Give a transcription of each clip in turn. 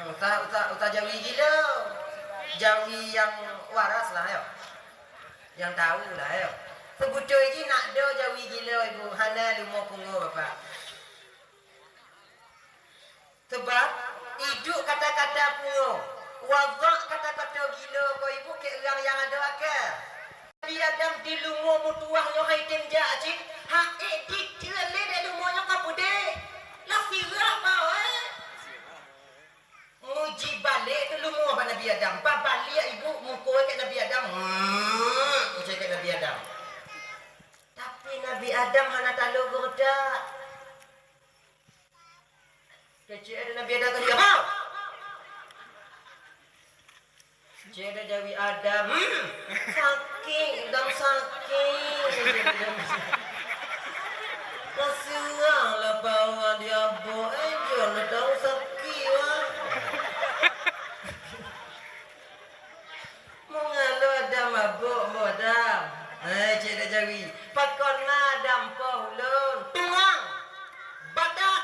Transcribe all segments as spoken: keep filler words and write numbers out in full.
Uta, uta, uta jawi gila. Jawi nyang waras lah, yo. Nyang tahu lah, yo. Seubutôi jih nak do jawi gila, Ibu. Hana leumo pungo, Bapak. Sabab, iduek kata-kata pungo. Wazak kata-kata gila ko, Ibu, keu urang nyang ado akai. Nabi Adam di leumo meutuwah nyoe hai tem jak cit, hak ék diteun lé lé leumo nyoe ka peudeh. Lah sirah bawai. Muji balek tu leumo bak Nabi Adam. Babaliek ibu muko keu Nabi Adam. Hmm, muji keu Nabi Adam. Tapi Nabi Adam hana talo geuredak. Kecil ada Nabi Adam kata apa? Cek ada jawi Adam. Hmm. Sakit, Adam sakit. Kasihan lah bawa dia, Bu. Eh, John, Adam sakit, wah. Mengalo Adam mabuk, Bu Adam. Eh, cek ada jawi. Pakon na Adam poh ulôn? Tuang. Batat.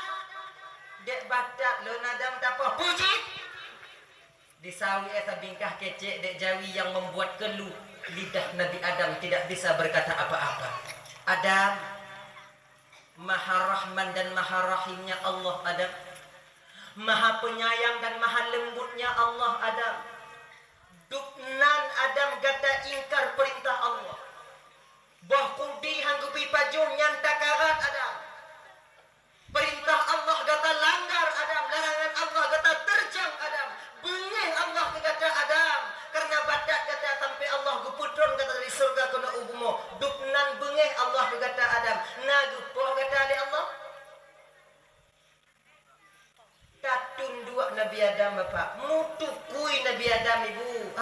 Dek batat lôn Adam tapoh. Puji. Disawi asa bingkah kecek dek jawi yang membuat kelu lidah Nabi Adam tidak bisa berkata apa-apa. Adam, Maha Rahman dan Maha Rahimnya Allah Adam. Maha Penyayang dan Maha Lembutnya Allah Adam. Dubnan Adam gata ingkar perintah Allah. Boh kudi han geubi pajoh nyan takarat Adam. Perintah Allah gata langgar Adam, larangan Allah gata terjang Adam. Beungéh Allah keu gata Adam, karena batat gata sampai Allah geupeutron gata dari syurga keunoe u bumoe. Dubnan beungéh Allah keu gata Adam. Na geupoh gata lé Allah? Tatunduk Nabi Adam, Bapak. Mutukui Nabi Adam, Ibu.